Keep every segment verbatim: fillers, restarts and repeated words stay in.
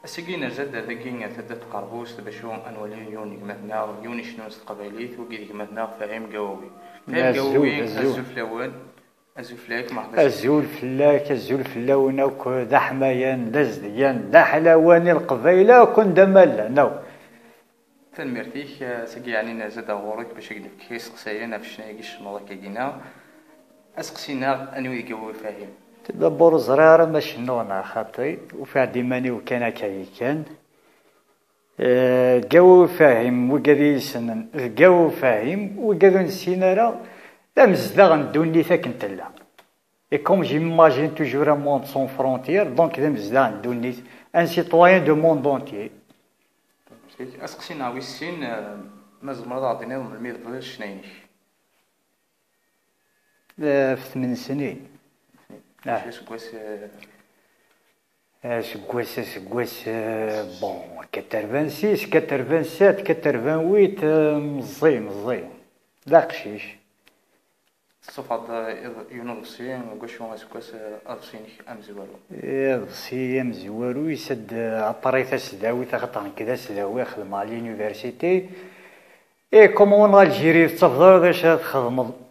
Ass-agi nerza-d ar dagi, ar taddart n Qerbuct, bac ad nwali yiwen n gma-tneɣ, yiwen icennun s teqbaylit, wagi d gma-tneɣ Fahim Gawawi. Fahim Gawawi, azul fell-awen. Azul fell-ak, merḥba. Azul fell-ak, azul fell-awen akk, d aḥmayan, d azedgan, d aḥlawan i Leqbayel akk anda ma llan, aw. Tanemmirt-ik, eh, seg yeɛni nerza-d ar ɣur-k bac ad k-d-nefk iseqsayen ɣef ccna-agi tcennuḍ akkagina. Aseqsi-nneɣ, anwa i d Gawawi Fahim? Dabur ur ẓriɣ ara ma cennuɣ neɣ xaṭi, ufiɣ-d iman-iw kan akka kan. Eh, Gawawi Fahim, wigad i yi-issnen, d Gawawi Fahim, wigad ur nessin ara, d amezdaɣ n ddunit akken tella. Et comme j'imagine toujours un monde sans frontières, donc d amezdaɣ n ddunit, un citoyen du monde entier. Aseqsi-nneɣ wis sin, eh, ma tzemreḍ ad aɣ-d-tiniḍ melmi tebdiḍ ccna-inek? Eh, f tmen snin. Ah. Aseggas, eh, Aseggas, aseggas, eh, bon, quatre-vingt-six, quatre-vingt-sept, quatre-vingt-huit, eh, meẓẓi, meẓẓi. D aqcic. Tessufɣeḍ, eh, iḍ-, yiwen uḍebsi, deg wacu aseggas, eh, aḍebsi-inek amezwaru? Iḍebsi amezwaru, yessad, eh, aṭar-it asdawi, axaṭer nekk d asdawi, xedmeɣ à l'université. Et comme en Algérie, tettafeḍ ara d acu ara txedmeḍ.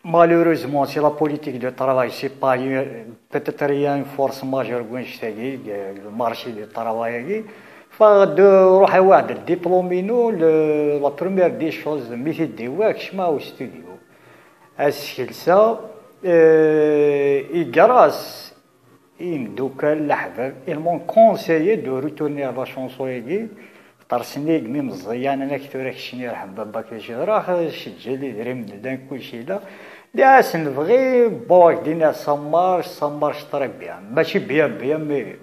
Malheureusement, c'est la politique de travail, c'est pas, peut-être il y a une force majeure deg wannect-agi, deg le marché du travail-agi. Fa de ruḥ awi-d diplôme-inu, le, la première des choses, mi t-id-iwwi, kecmeɣ au studio. Asekles-a, euh, i grâce i imeddukal, leḥbab, ils m'ont conseillé de retourner à la chanson-agi, xaṭer sennig mi meẓẓiyen, anak tura keččini yerḥem baba-k d acu yeḍra, ceǧǧel idrimen, llan kulci yella. Nniɣ-asen bɣi, bon, ak-d-iniɣ ça marche, ça marche très bien. Mačči bien, bien, mais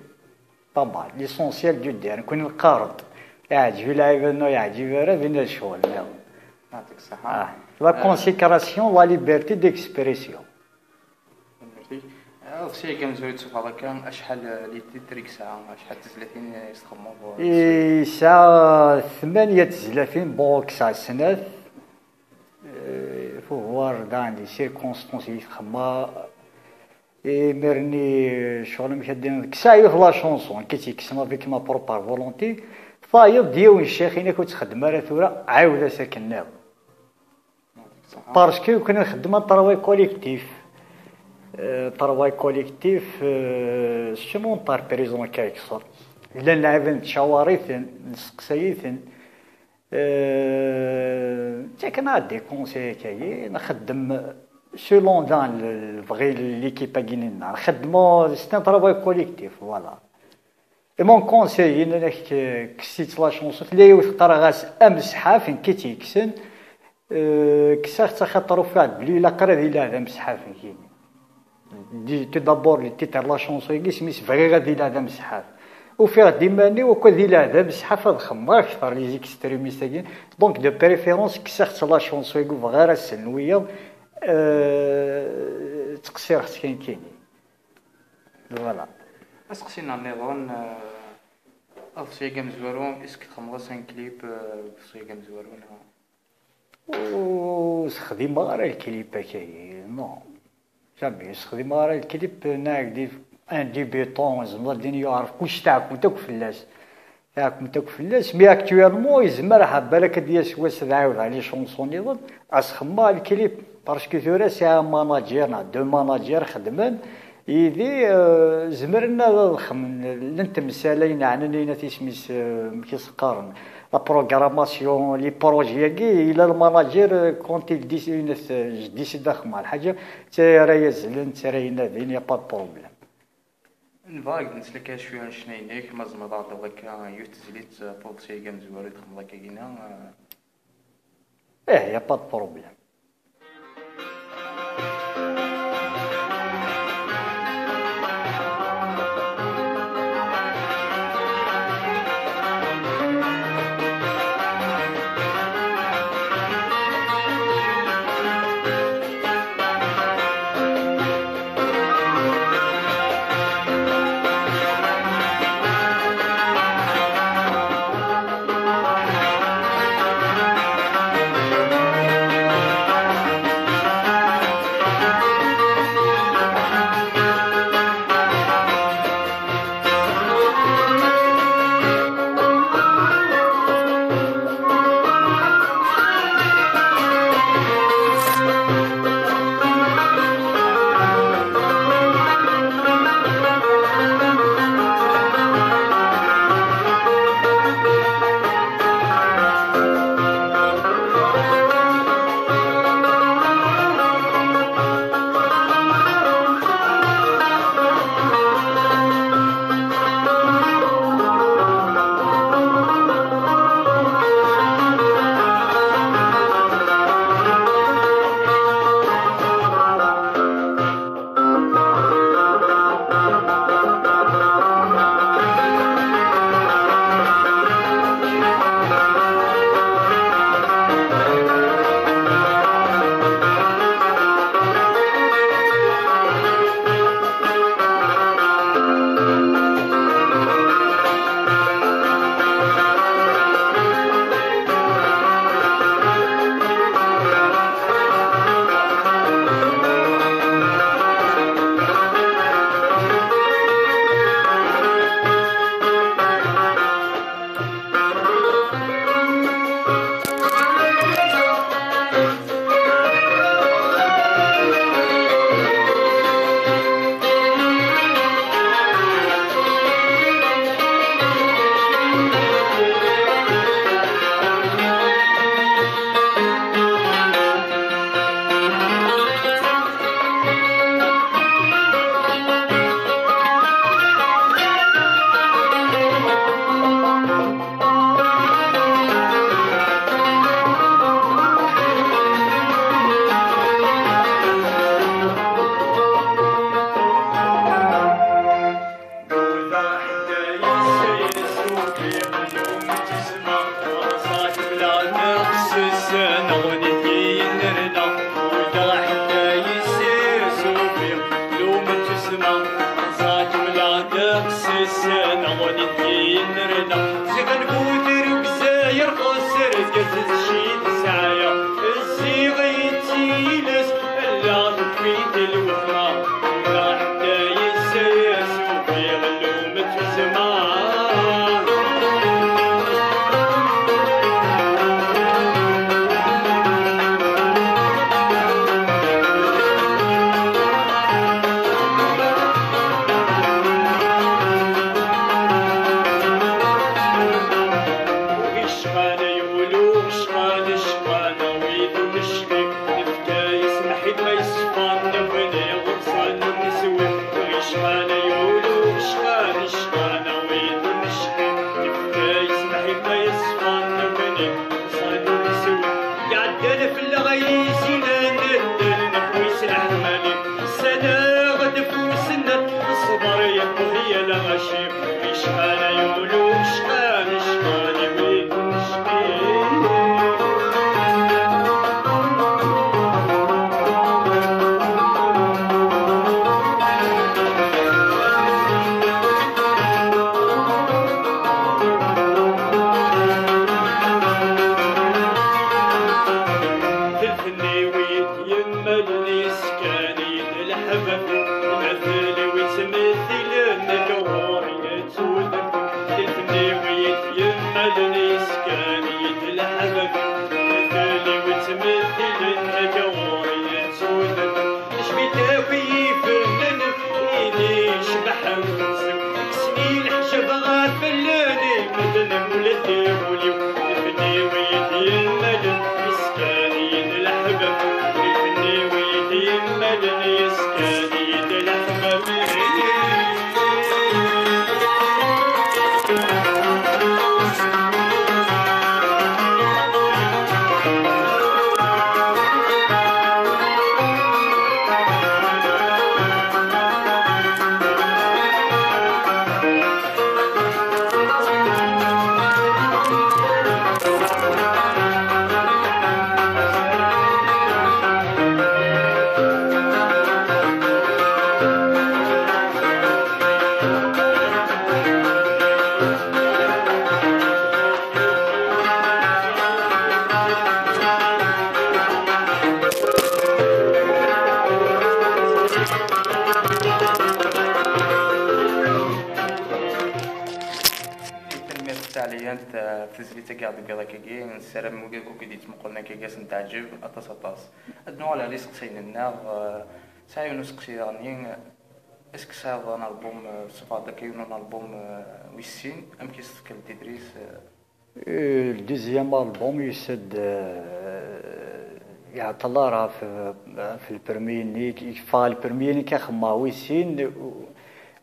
pas mal. L'essentiel du dehn, kuni neqqar-d, iɛǧeb i lɛibad neɣ yeɛǧib ara, dinna d ccɣel nniḍen. Yeɛṭik ṣṣeḥḥa. Ah. La consécration, la liberté d'expression. Tanemmirt-ik. Aḍebsi-agi amezwaru i d-tessufɣeḍ akka, acḥal, eh, n les titres i yesɛa, acḥal n tezlatin i s-txedmeḍ? Yesɛa tmanya tezlatin, bon, kkseɣ snat. Eh, faut voir dans les circonstances i t-xedmeɣ. Imir-nni, ccɣel amek ad d-iniḍ, kkseɣ yiwet la chanson, nekk i tt-yekksen avec ma propre volonté. Tayeḍ d yiwen ccix, ini-ak ur ttxeddem ara tura, ɛiwed-as akken nniḍen. Parce que kna nxeddem un travail collectif. Euh, travail collectif, euh, c'est une entreprise en quelque sorte. Llan lɛibad nettcawar-iten, nesteqsay-iten, euh, ttaken-aɣ-d des conseils akkagi, nxeddem selon dan le, lebɣi n l'équipe-agi-nneɣ. Nxeddem, c'est un travail collectif, voilà. Et mon conseil, yenna-ak, kkes-itt la chanson, tella yiwet qqareɣ-as Amesḥaf, nekk i tt-yekksen, euh, kkseɣ-tt axaṭer ufiɣ-d belli ilaq ara ad ilɛeb Amesḥaf nekkini. Di, tout d'abord, le titre la chanson-agi, isem-is bɣiɣ ad ilɛeb Amesḥaf. Ufiɣ-d iman-iw akk ad ilɛeb Amesḥaf, ad xemmeɣ akter les extrémistes-agi. Donc, de préférence, kkseɣ-tt la chanson-agi, ur bɣiɣ ara ad slen wiyaḍ, euh, ttqeṣṣireɣ-tt kan kini. Voilà. Aseqsi-nneɣ nniḍen, eh, aḍebsi-agi amezwaru, est-ce que txedmeḍ-as un clip, eh, deg uḍebsi-agi amezwaru, neɣ? Ur sexdimeɣ ara lklip akagi, non. Jamais, ur sexdimeɣ ara lklip, neɣ di un débutant, zemreɣ ad d-iniɣ yeɛref kullec, taɛkumt akk fell-as. Taɛkumt akk fell-as, mais actuellement, yezmer, ha, balak ad d-yas wass ad ɛawdeɣ les chansons nniḍen, ad s-xedmeɣ lklip, parce que tura sɛiɣ manager, neɣ deux managers xedmen yid-i, euh, zemren ad xedmen, llan temsal, ayen ɛnan, ayen at isem-is, euh, amek i s-qqaren, la programmation, les projets-agi, yella lmanager, euh, quand il décide, euh, je décide ad xedmeɣ lḥaǧa, d tara yazlen, d tara yenadin, y a pas de problème. Nebɣa ad d-nsel akka cwiya n ccna-inek, ma tzemreḍ ad aɣ-d-tawiḍ akka yiwet tezlit, eh, ɣef uḍebsi-agi amezwaru i txedmeḍ akkagina, eh. Eh, y a pas de problème. Neɣni-t-id nerna, ula ḥetta yessufi, lum n tussma, ẓẓaǧ wala ddeqs-is. Neɣni-t-id nerna, ziɣ nbu tirugza yerxes, argaz d cci tesɛaya, ziɣ yettiles, ala tewwit lwefra, ula ḥetta yessufi, lum n tussma. Ur icqan ay ul, ur cqan, cqan wid ur necbi. Nefka-yas lḥikma yeṣfan, nefni ɣeṣṣan ur neswi. Ur icqan ay ul, ur cqan, cqan wid ur necbi. Nefka-yas lḥikma yeṣfan, nefni ɣeṣṣan ur neswi. Iɛeddan fell-aɣ ay izinan, ddel nefwi s leḥmali. Ssanaɣ-d afus-nneɣ, ṣṣber yeṭṭef yal aɣaci. Icqan ay ul, ur cqan, cqan i wid ur necbi. Tilfenniwin yemmalen yeskan-iyi-d leḥbab, temɛetliwin ttmettilen nekk ɣur-i ttudden. Tilfenniwin yemmalen yeskan-iyi-d leḥbab, temɛetliwin ttmettilen nekk ɣur-i ttudden. Tecmi takwi yifennan, ini cebḥen ksni leḥjab ɣef llan imedden, mula tiɣuli lefniw i d-yemmalen, yeskan-iyi-d leḥbab. Lefniw i d-yemmalen, yeskan-iyi-d leḥbab. Tanemmirt d taɛliyant, eh, ɣef tezlit-agi ɣer deg yiḍ-agi. Nessaram wigi akk i d-yettmuqulen akka ass n teɛǧeb aṭas, aṭas. Ad nuɣal ɣer yiseqsiyen-nneɣ, eh, sɛiɣ yiwen useqsi daɣen. Est-ce que tesɛiḍ un album, eh, tessufɣeḍ akka yiwen n album, eh, wis sin? Amek i s-tefkiḍ tidrit, eh? Euh, le deuxième album, yusa-d, euh, iɛeṭṭel ara ɣef, ɣef le premier-nni, yeffeɣ le premier-nni kan xemmeɣ wis sin,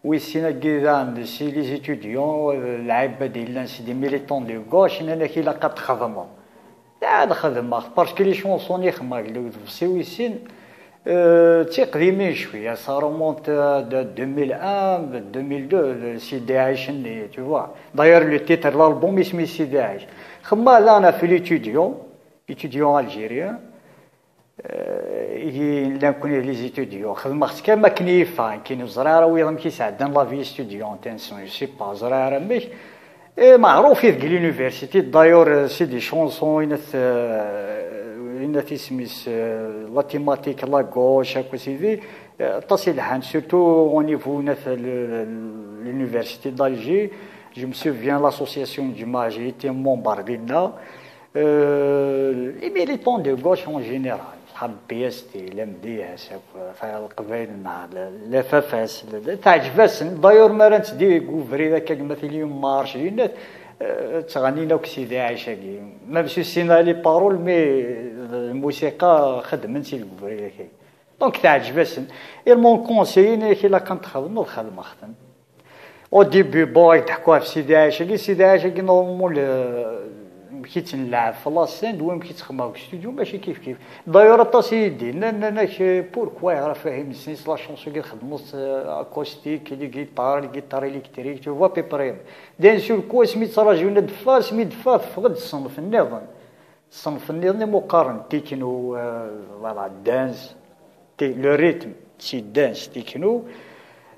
wis sin-agi daɣen, si les étudiants, euh, lɛibad yellan, c'est des militants de gauche, nnan-ak ilaq ad txedmeḍ. Ad xedmeɣ, parce que les chansons i xedmeɣ deg le, deg le wis sin, euh, d tiqdimin cwiya, ça remonte à de, deux mille un, deux mille deux, le Sidi Ɛic-nni, tu vois. D'ailleurs, le titre n l'album isem-is Sidi Ɛic. Xedmeɣ daɣen ɣef l'étudiant, étudiant algérien, euh, i llan kunni les étudiants. Xedmeɣ-tt kan akken i yeffeɣ, nekkini ur ẓriɣ ara wiyaḍ amek i sɛeddan la vie étudiante, ainsi, je sais pas, ur ẓriɣ ara amek. Eh, meɛruf i deg l'université, d'ailleurs, euh, c'est des chansons, inat, euh, inat isem-is, euh, la thématique, la gauche, akk sidi, euh, aṭas i lhan, surtout au niveau, inat, le, l'université d'Alger. Je me souviens, l'association du Maji était membre dinna. Euh, les militants de gauche en général, صحاب P S T, l'M D S, akk, euh, Leqbayel-nneɣ, le, le F F S, le, le, teɛǧeb-asen. D'ailleurs, mi ara nettdi deg ubrid akka, deg ma tili une marche, une, euh, ttɣennin akk Sidi Ɛic-agi. Même si ur ssinen ara les paroles, mais, euh, lmusiqa xeddmen-tt deg ubrid-agi. Donc, teɛǧeb-asen. Et mon conseil, inna-k ilaq ad txedmeḍ, xedmeɣ-ten. Au début, bon, ad d-ḥkuɣ ɣef Sidi Ɛic-agi, Sidi Ɛic-agi, normalement, le, amek i tt-nleɛɛeb f la scène, d wamek i tt-xedmeɣ deg studio, mačči kif kif. D'ailleurs, aṭas i yi-d-yennan, nnan-ak, euh, pourquoi ɣer Fahim Nesnis la chanson-agi txedmeḍ-tt, euh, acoustique, les guitares, les guitares électriques, tu vois, à peu près. D'un seul coup, asmi ttraǧun ad d-teffeɣ, asmi d-teffeɣ, teffeɣ-d ṣṣenf nniḍen. Ṣṣenf nniḍen i muqqaren techno, euh, voilà, dance, ti-, le rythme, c'est dance, techno.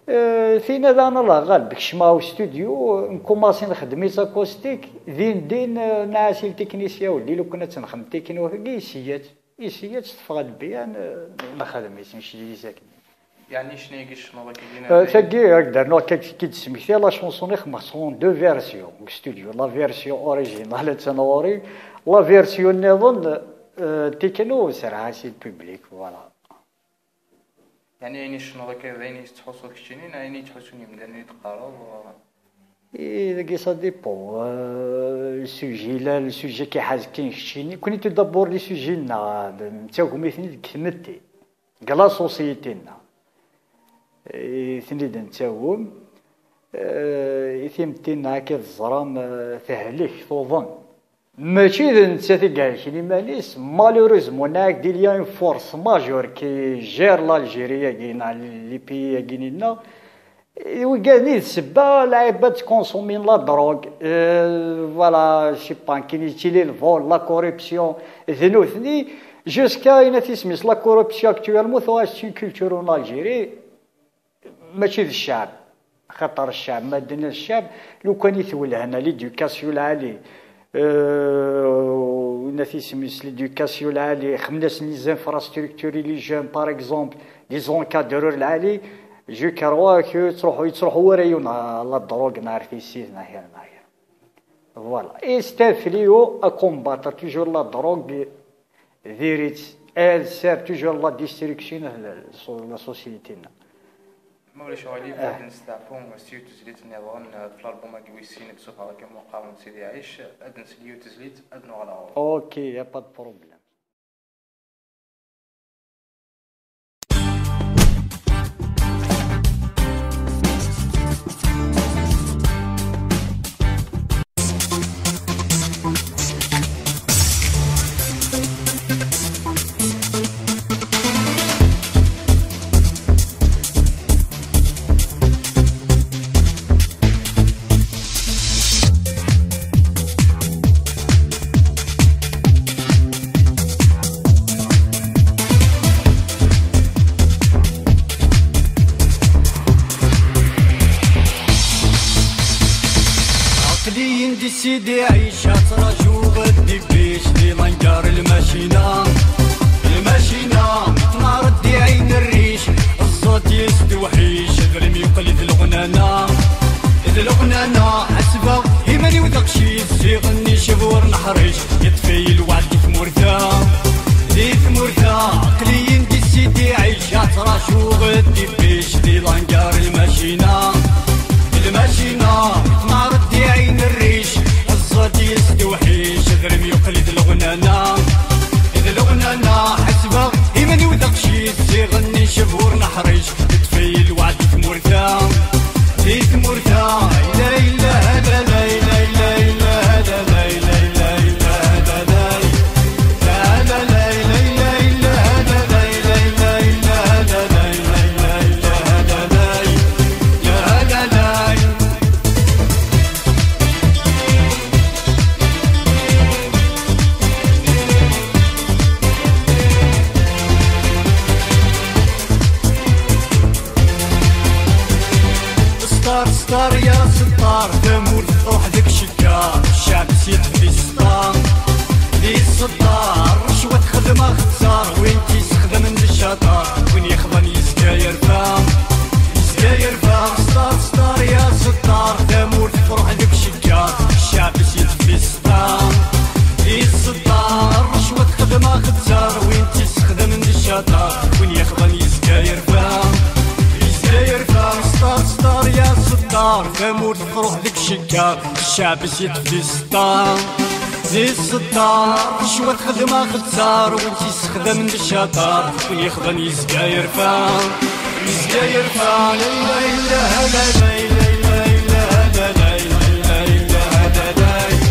Euh, tinna daɣen, Allah ɣaleb, kecmeɣ au studio, nkumaṣi nxeddem-itt acoustique, din din, euh, nɛas i le technicien, ur d-illi lukan ad tt-nxeddem techno, tagi, yesya-tt, yesya-tt, teffeɣ-d bien, euh, nxeddem-itt, necdel-itt akken. Yeɛni ccna-agi tecnuḍ akka dina? Euh, tagi, ad k-d-rnuɣ, akka k-, k-id-smektiɣ, la chanson-nni xedmeɣ-tt en deux versions deg studio. La version originale attan ɣur-i, la version nniḍen, euh, techno, serɛeɣ-as i le public, voilà. Yeɛni ayen i tecnuḍ akka d ayen i tettḥussuḍ keččini, neɣ ayen i ttḥussun yimdanen i d-teqqareḍ? I dagi, ça dépend. Euh, le sujet, la, le sujet k-iḥazen kan keččini. Nekkni tout d'abord les sujets-nneɣ, d-, nettagem-iten deg tmetti, deg la société-nneɣ. I ten-id-nettagem, euh, i timetti-nneɣ akka teẓram, euh, tehlek, tuḍen. Mačči d nettat i ihelken iman-is, malheureusement, il y a une force majeure qui gère l'Algérie-agi, neɣ les pays-agi-nneɣ. Wigad-nni d ssebba, lɛibad ttkonsumin la drogue, euh, voilà, je sais pas, nekkini yettili le vol, la corruption, d nutni, jusqu'à, yenna tisem-is, la corruption actuellement tuɣal c'est une culture en Algérie. Mačči d ccɛeb, xaṭer ccɛeb, ma ddin ccɛeb, lukan i twellhen l'éducation lɛali, euh, yenna tisem-is, l'éducation lɛali, xedmen-asen les infrastructures i les jeunes, par exemple, les encadreurs lɛali, je crois que yettruḥu, yettruḥu wara yiwen ɣer la drogue, neɣ ɣer tissit, neɣ kra, neɣ kra. Voilà. Et c'est un fléau à combattre, toujours la drogue, diri-tt, elle sert toujours la destruction de la, la société-nneɣ. Ma ulac aɣilif, ah, ad nesteɛfu s yiwet tezlit nniḍen, eh, f l'album-agi wis sin i d-sufɣeɣ, akken ma qqaren Sidi Ɛic, ad nsel yiwet tezlit, ad nuɣal ɣur-k. Ok, y a pas de problème. عقلي يندي سيدي عيشة تراجو غدي بيش دي لانكار الماشينة. الماشينة تنار دي عين الريش، الصوت يستوحيش، غريم يقلد الغنانة. إذ الغنانة حسبة، إيماني وذقشي، زيغني شبور نحريش، يطفي الوعد في ثمورثا. في ثمورثا، عقلي يندي سيدي عيشة تراجو غدي بيش دي لانكار الماشينة. الماشينة تنار دي عين الريش، الصوت يستوحيش، غريم يقلد الغنانة. إذ الغنانة حسبة، إيماني وذقشي، زيغني شبور نحريش، تفيل وعد ثمورثا، ثمورثا. لا إله إلا، لا إله إلا، لا إله إلا، لا إله إلا، لا إله إلا. ستار، ستار يا ستار، تموت روح ذك شكار، الشعب سيد في ستار. ذي ستار، رشوة خدمة خسار، وين تيستخدم من الشطار، وين يخدم يزكى يرفع، يزكى يرفع. ستار، ستار يا ستار، تموت روح ذك شكار، الشعب سيد في ستار. ذي ستار، رشوة خدمة خسار، وين تيستخدم من الشطار، وين يخدم يزكى يرفع، يزكى يرفع. ستار، ستار يا ستار، تموت تروح لك شكار، الشعب زيد في السطار، زيد السطار. شوية خدمة خسار، وانت يستخدم الشطار، ويخدم يزكى يرفع، يزكى يرفع. لا إله إلا، لا إله إلا، لا إله إلا، لا إله إلا، لا إله إلا.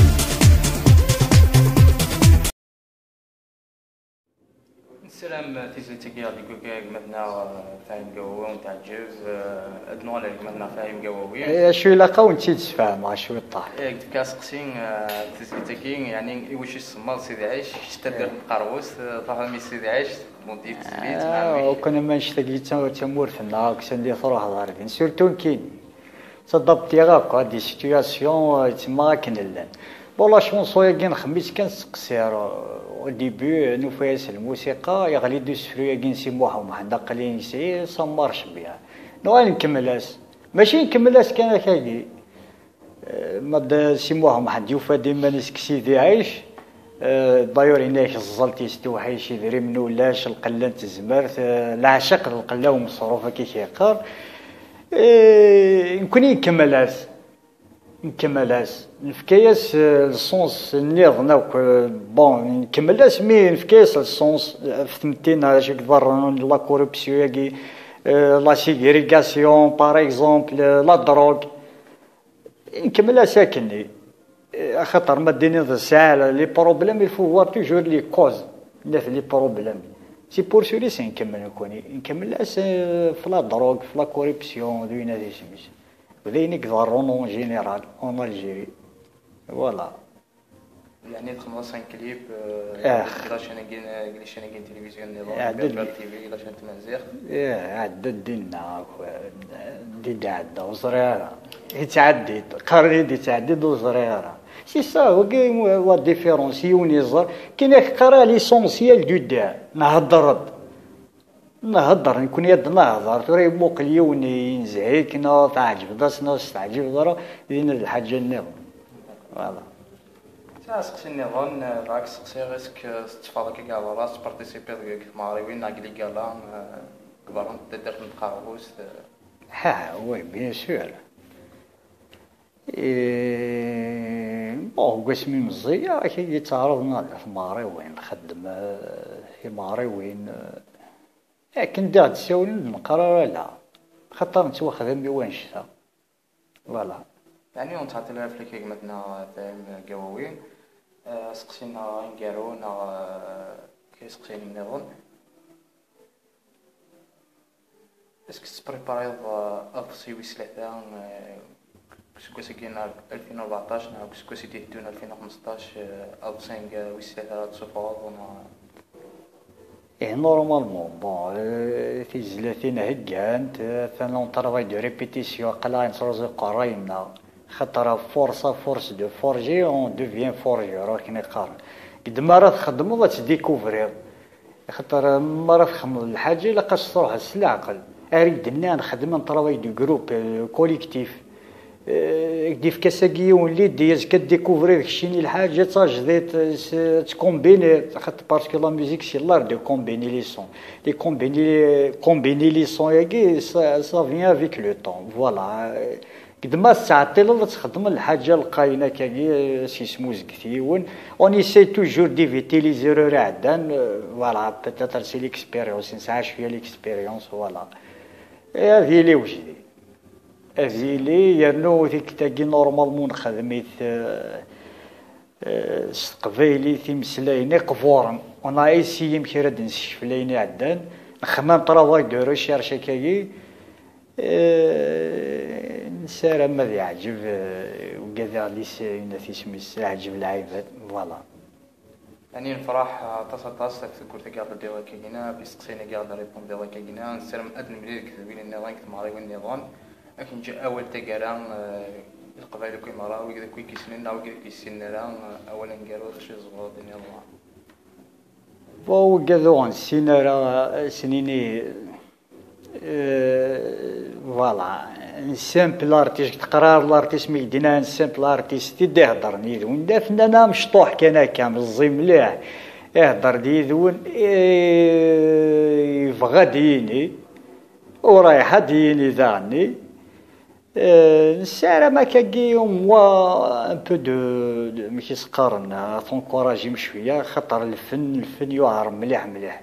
Nessaram tizlit-agi ad d-tgugay gma-tneɣ, eh, Fahim Gawawi, ad wen-teɛǧeb, eh, ad nuɣal ar gma-tneɣ Fahim Gawawi. Eh, acu ilaq ad wen-tt-id-sfehmeɣ cwiṭ? Eh, deg tefka aseqsi, eh, tizlit-agi, yeɛni, i wacu isemmaḍ Sidi Ɛic, kečč d taddart n Tqerbust, eh, truḥem i Sidi Ɛic, tebbuḍ-d tizlit, neɣ amek? Ur kan am annect-agi d ta-, d tamurt-nneɣ, akk sanda i truḥeḍ ɣer din, surtout nekkini. Ttadaptiɣ akk, ah, des situations, eh, ttemma akken llan. Bon, la chanson-agi nxemmem-itt kan, tettqeṣṣir, eh, au début, eh, nufa-yas lmusiqa, yeɣli-d usefru-agi n Si Muḥ Umḥend, aql-i nesɛi, ça marche bien. Nuɣal nkemmel-as. Mačči nkemmel-as kan akkagi. Eh, ma d Si Muḥ Umḥend yufa-d iman-is deg Sidi Ɛic, eh, d'ailleurs yenna-yak ẓẓalt-is tewḥic, idrimen ulac, lqella n tezmert, eh, leɛceq d lqella umeṣruf, akka i k-yeqqar. Eh, nekkni nkemmel-as, nkemmel-as, nefka-yas, eh, le sens nniḍen akk, eh, bon, nkemmel-as, mi nefka-yas le sens, eh, ɣef tmetti-nneɣ, d acu i iḍerrun, la corruption-agi, eh, la ségrégation, par exemple, eh, la drogue. Nkemmel-as akkenni. Eh, axaṭer ma d-tiniḍ sɛiɣ les problèmes, il faut voir toujours les causes n les problèmes. C'est pour cela i nkemmel nekkni. Nkemmel-as, eh, f la drogue, f la corruption, d winna d isem-is. D ayen i iḍerrun en général, en Algérie. Voilà. Yeɛni txedmeḍ-as un clip, eh, Ah. deg la chaîne-agi, deg les chaînes-agi n tilivizyu nniḍen, Iɛedda-d Berbère T V, la chaîne n tmaziɣt. Eh, iɛedda-d dinna, di d-iɛedda, ur ẓriɣ ara. Yettɛeddi-d, qqaren-iyi-d yettɛeddi-d, ur ẓriɣ ara. C'est ça, wagi, la différence, yiwen yeẓra. Kan ak-qqareɣ l'essentiel du dehar, nhedder-d. Nhedder, nekkni ad nehder, tura imuqel yiwen yenzeh-ik, neɣ tɛeǧbeḍ-as, neɣ ur s-teɛǧibeḍ ara, din d lḥaǧa nniḍen. Voilà. Sɛiɣ aseqsi nniḍen, eh, bɣiɣ ad k-sseqsiɣ, est-ce que tetteffɣeḍ akka deg berra, tettparticipiḍ deg tmeɣriwin neɣ deg les galas, eh, deg berra n taddart n Tqerbust, eh? Ha, oui, bien sûr. Eh, bon, deg wasmi meẓẓiyeɣ, akka i ttaɛraḍen ɣer tmeɣriwin, nxeddem, eh, timeɣriwin, eh, akken d aɣ-d-ssawlen, ur d-neqqar ara ala, xaṭer nettwaxdam i wannect-a. Voilà. Yeɛni ur nettɛeṭṭil ara fell-ak a gma-tneɣ Fahim Gawawi. Eh, aseqsi-nneɣ aneggaru neɣ, eh, kra iseqsiyen nniḍen. Est-ce que tettpripariḍ, eh, aḍebsi wis tlata, eh, deg useggas-agi n alfin u rbeɛṭac neɣ deg useggas i d-iteddun alfin u xmesṭac, eh, aḍebsi, eh, wis tlata ara d-tessufɣeḍ neɣ? Eh, normalement, bon, euh, tizlatin heggant, euh, atan on travail de répétition, aql-aɣ nettruẓu iqerray-nneɣ. Xaṭer, force, à force de forger, on devient forgeron, akken i qqaren. Deg mi ara txedmeḍ, ad tdikuvriḍ. Xaṭer, mi ara txedmeḍ lḥaǧa, ilaq ad s-truḥeḍ s leɛqel. Ar i d-nniɣ, nxeddem un travail de groupe, euh, collectif. Eh, d-ifka sagi yiwen l'idée, azekka ad découvrir keččini lḥaǧa d tajdiṭ, s-, ad tcombiniḍ, xaṭer, parce que la musique c'est l'art de combiner les sons. Les combiner, combiner les sons-agi, ça, ça vient avec le temps. Voilà. Deg ma tettɛeṭṭileḍ ad txedmeḍ lḥaǧa lqayen akkagi, eh, s yismuzget yiwen. On essaie toujours d'éviter les erreurs iɛeddan, eh, voilà, peut-être c'est l'expérience, nesɛa cwiya l'expérience, voilà. Eh, ad yili wejdi. Ad yili, yernu tikkelt-agi normalement nexdem-it, eh, eh, s teqbaylit, imeslayen iqburen. On a essayé amek ara d-nessekfel ayen iɛeddan. Nexdem un travail de recherche akkagi. Eh, nessaram ad yeɛǧeb, eh, ugadeɣ lis-, yunat isem-is, yeɛǧeb lɛibad. Voilà. Ɛni nefreḥ aṭas, aṭas ɣef tewwurt-agi i ɣ-d-teddiḍ akkagina, ɣef yisteqsiyen-agi i ɣ-d-rripundiḍ akkagina. Nessaram ad nemlil deg tedwilin nniḍen, deg tmeɣriwin nniḍen. Ad k-neǧǧ awal taggara, eh, i Leqbayel akk i merra, wigad akk i k-yessnen neɣ wigad akk i k-yessinen ara, eh, awal aneggaru, d acu i tzemreḍ ad d-tiniḍ? Bon, wigad ur ɣ-nessin ara, eh, ad sen-nini, eh, voilà, n simple artist, teqraḍ l'artist mi k-d-yenna n simple artist i d-iheddren yid-wen, d afennan amecṭuḥ kan akka, meẓẓi mliḥ, ihedder-d yid-wen, eh, yebɣa ad d-yini, u rayeḥ ad d-yini daɣenni. Eh, nessaram akkagi, au moins, un peu de, de, amek i s-qqaren, ad t'encouragem cwiya, xaṭer lfen, lfen yuɛer mliḥ, mliḥ.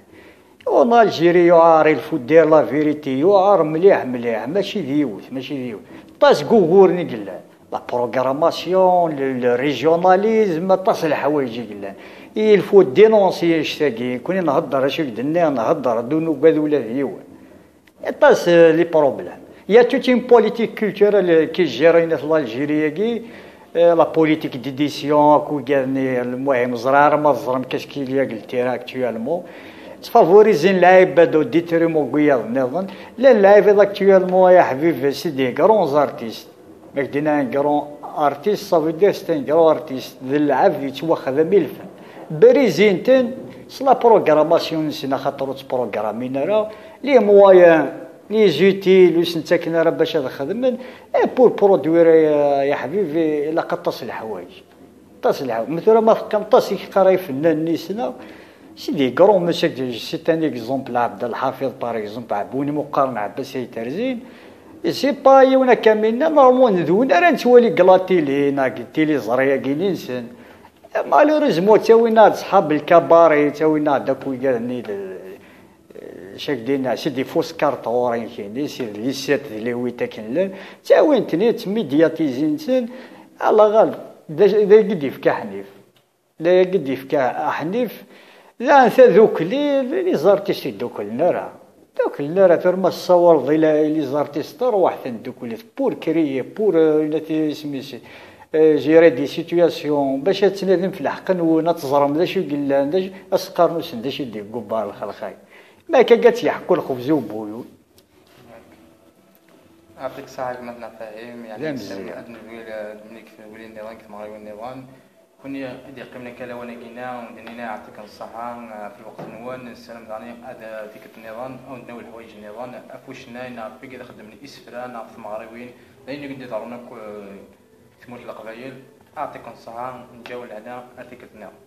En Algérie yuɛer, il faut dire la vérité, yuɛer mliḥ, mliḥ, mačči d yiwet, mačči d yiwet. Aṭas n wuguren i yellan. La programmation, le, le régionalisme, aṭas n leḥwayeǧ i yellan. Il faut dénoncer annect-agi, nekkni nhedder acu i k-d-nniɣ, nhedder, ur nugad ula d yiwen. Aṭas, euh, les problèmes. Il y a toute une politique culturelle, euh, qui gère l'Algérie, euh, la politique d'édition, akked, المهم, ẓriɣ ara ma teẓram qu'est-ce qu'il y a deg le terrain actuellement. Ttfavorizen lɛibad au détriment n wiyaḍ nniḍen. Llan lɛibad actuellement, ay aḥbib, c'est des grands artistes. Ma k-d-yenna un grand artiste, ça veut dire c'est un grand artiste. D lɛebd yettwaxdam i lfen. Brizin-ten s la programmation-nsen, axaṭer ur ttprogrammin ara. Les moyens, les outils, ur sen-ttaken ara bac ad xedmen. Et pour produire, ya, ya ḥbibi, ilaq aṭas n leḥwayeǧ. Aṭas n leḥwayeǧ. Ma tura ma teqqim aṭas i yeqqar ifennanen-is, neɣ c'est des grands monsieur, c'est un exemple, Abdel Hafiz, par exemple, Abou, mi qqaren Ɛebbas Ayt Terzin. Et c'est pas yiwen akka mi nna, normalement, d win ara nettwali deg la télé, neɣ deg tiliẓri-agi-nsen. Malheureusement, ttawin-aɣ-d ṣḥab lkabari, ttawin-aɣ-d akk wigad-nni, cak dinna, c'est des fausses cartes, ɣur-i kini, c'est les sept, d les huit akken llan. Ttawin-ten-id, ttmidyatizen-ten, à la ɣaleb, d, d agi d-yefka Ḥnif. D agi d-yefka Ḥnif, daɣen tadukli, les artistes ur dduklen ara. Dduklen ara, tura ma tessawaleḍ i la, i les artistes, rwaḥ-ten dduklet, pour créer, pour, euh, une, isem-is, euh, gérer des situations, bac ad tnadim f lḥeqq-nwen, ad teẓrem d acu i yellan, d acu, ad s-qqaren usen d acu i d-yeggubar lxelq-agi. Ma akka ad tt-yeḥku lxebz ubuyun. Ɛṭik ṣṣeḥḥa gma-tneɣ Fahim, yeɛni ad newwi, ad newwi tedwilin nniḍen deg tmeɣriwin nniḍen. Kunwi i d-yeqqimen akka lawan-agi-nni, ad wen-d-nini ɛṭiken ṣṣeḥḥa ɣef lweqt-nwen, nessaram daɣen ad tikkelt nniḍen, ad wen-d-nawi leḥwayeǧ nniḍen, ɣef ucennay neɣ ɣef wigi i d-ixeddmen isefra neɣ ɣef tmeɣriwin, d ayen i d-iḍerrun akk, eh, deg tmurt n Leqbayel. Ɛṭiken ṣṣeḥḥa, nǧaw lehna, ar tikkelt nniḍen.